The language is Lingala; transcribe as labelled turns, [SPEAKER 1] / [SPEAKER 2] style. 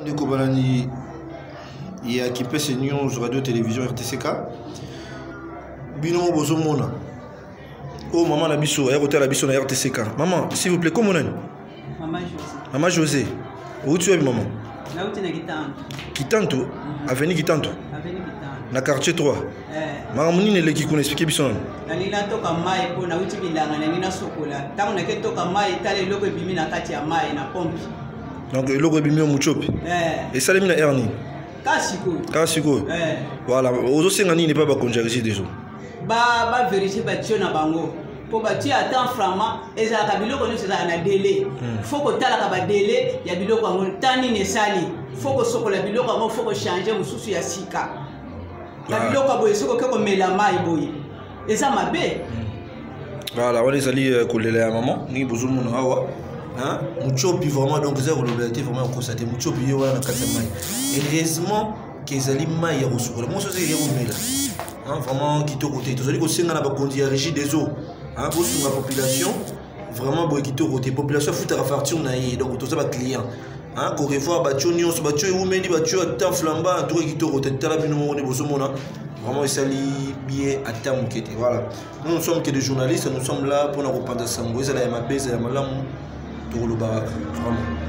[SPEAKER 1] Ndeko balandi ya Kipese News Radio Télévision RTCK, bino mo bozomona oyo mama na biso aya kotala biso na RTCK. Mama, s'il vous plaît, kombo nani?
[SPEAKER 2] Mama José.
[SPEAKER 1] Mama José, outi wapi mama?
[SPEAKER 2] Nauti na Kitantu.
[SPEAKER 1] Kitantu? Avenue Kitantu?
[SPEAKER 2] Avenue Kitantu.
[SPEAKER 1] Na quartier 3.
[SPEAKER 2] Eh.
[SPEAKER 1] Makambo nini eleki kuna, explique biso nani?
[SPEAKER 2] Nalingi natoka mai mpo nauti bilanga, nalingi nasokola. Ntango nake toka mai, tala eloko ebimi na kati ya mai na pompe.
[SPEAKER 1] Donc eloko ebimi yo muchopi.
[SPEAKER 2] Eh.
[SPEAKER 1] Esalemi na heure nini?
[SPEAKER 2] Kaka sikoyo.
[SPEAKER 1] Kaka sikoyo.
[SPEAKER 2] Eh.
[SPEAKER 1] Voilà, ozosenga nini epai bakonzi ya Régie des eaux?
[SPEAKER 2] Ba ba vérifier ba tuyau na bango. Po ba tuyau ata franchement ezalaka biloko nyonso ezalaka na délai. Faut kotalaka ba délai ya biloko yango ta nini esali. Faut kosokola biloko yango, faut kochanger mosusu ya sika. Na biloko ya boye soki oke komela mai boye eza mabe.
[SPEAKER 1] Voilà, wana ezali kolela ya mama ndenge bozomona awa. Muchopi vraiment, donc eza kolobela te, vraiment kokosa te. Muchopi ye wana na kati ya mai. Heureusement ke ezali mai ya kosukola, moso ezali ya komela. Vraiment kitoko te. Tozali kosenga na bakonzi ya Régie des eaux, bosunga population, vraiment boye kitoko te. Population afutaka facture na ye, donc toza baclient, korevoir batio nyonso, batio ewumeli, batio ata flamba antuka kitoko te. Tala bino moko nde bozomona, vraiment esali bien ata moke te. Voilà, nous, nous sommes que des journalistes, nous sommes là mpona kopanza sango, ezala ya mabe, ezala ya malamu, tokolobaka vraiment.